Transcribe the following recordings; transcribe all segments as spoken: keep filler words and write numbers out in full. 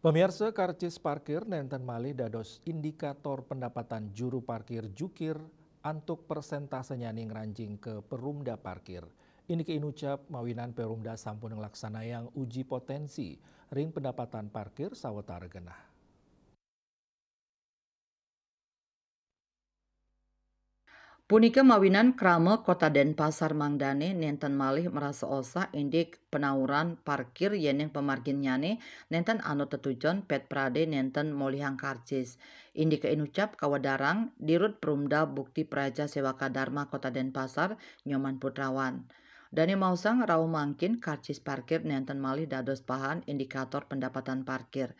Pemirsa, karcis parkir nenten malih dados indikator pendapatan juru parkir jukir antuk persentasenya ning ranjing ke perumda parkir. Ini ke inucap mawinan perumda sampun nglaksanayang uji potensi ring pendapatan parkir sawetara genah. Punika mawinan krama Kota Denpasar mangdane nenten malih merasa osah indik penauran parkir yening pemarginnyane nenten anut tetujon Pet Prade nenten molihang karcis. Indike inucap kawedarang Dirut Perumda Bukti Praja Sewaka Dharma Kota Denpasar, Nyoman Putrawan. Dane maosang rauh mangkin karcis parkir nenten malih dados bahan indikator pendapatan parkir.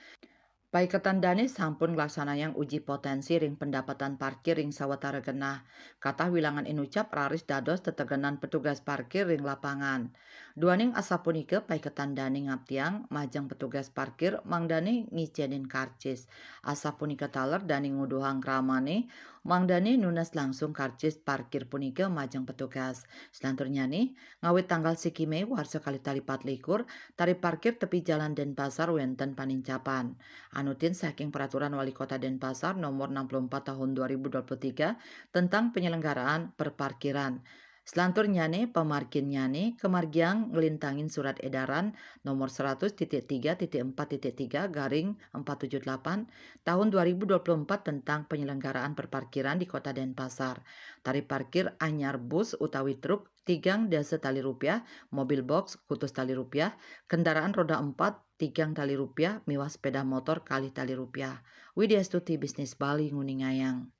Paiketan dane sampun nglaksanayang uji potensi ring pendapatan parkir ring sawetara genah. Katah wilangan inucap raris dados tetegenan petugas parkir ring lapangan. Duaning asapunika paiketan dane ngaptiang majeng petugas parkir mangdane ngicenin karcis. Asapunika taler dane nguduhang kramane mangdane nunas langsung karcis parkir punika majeng petugas. Selanturnyane, ngawit tanggal siki Mei warsa kalih tali pat likur, tarif parkir tepi Jalan Denpasar wenten panincapan. Anutin saking Peraturan Wali Kota Denpasar Nomor enam puluh empat Tahun dua ribu dua puluh tiga tentang penyelenggaraan perparkiran. Selanturnyane, pamarginnyane kamargiang nglintangin Surat Edaran Nomor seratus titik tiga titik empat titik tiga garing empat tujuh delapan Tahun dua ribu dua puluh empat tentang penyelenggaraan perparkiran di Kota Denpasar. Tarif parkir anyar bus utawi truk tigang dasa tali rupiah, mobil box kutus tali rupiah, kendaraan roda empat tigang tali rupiah, miwah sepeda motor kalih tali rupiah. Widya Stuti, Bisnis Bali, nguningayang.